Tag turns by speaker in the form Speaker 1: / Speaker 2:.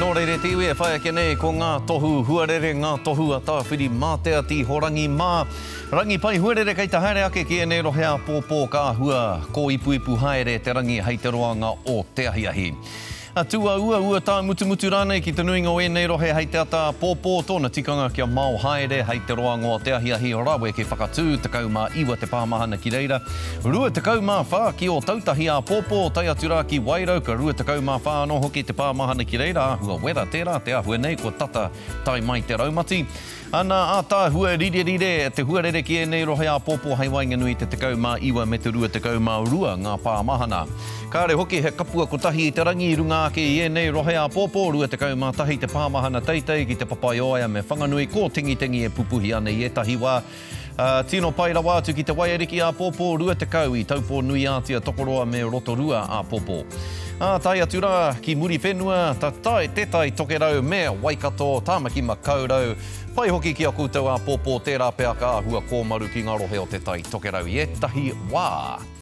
Speaker 1: Nō reira te iwi e whai ake nei ko ngā tohu huarere, ngā tohu a Tāwhirimātea, Tīhorangi mā. Rangi pai huarere kei te haere ake ki ēnei rohe āpōpō ka āhua kōipuipu haere te rangi hei te roanga o te ahiahi. A tū a uaua tāmutumutu rānei ki te nuinga o ēnei rohe hei te ata āpōpō, tōna tikanga kia mao haere hei te roanga o te ahiahi rawe ki Whakatū, 19 te pāmahana ki reira, 24 ki Ōtautahi āpōpō, tae atu rā ki Wairau, ka 24 anō hoki te pāmahana ki reira, āhua wera tērā te āhua nei kua tata tae mai te raumati. Ana, ātaahua rirerire te huarere ki ēnei rohe āpōpō hei waenganui i te 19 me te 22 ngā pāmahana. Kāre hoki he kapua kotahi i te rangi i runga ake i ēnei rohe āpōpō, 21 te pāmahana teitei ki Te Papaioea me Whanganui, kōtengitengi e pupuhi ana i ētahi wā. Ā, tino pai rawa atu ki te Waiariki āpōpō, 20 i Taupō-nui-ā-Tia, Tokoroa me Rotorua āpōpō. Ā, tae atu rā ki Muriwhenua, ta, tae, Te Tai Tokerau me Waikato, Tāmaki Makaurau. Pai hoki ki a koutou āpōpō, tērā pea ka āhua kōmaru ki ngā rohe o Te Tai Tokerau i ētahi wā.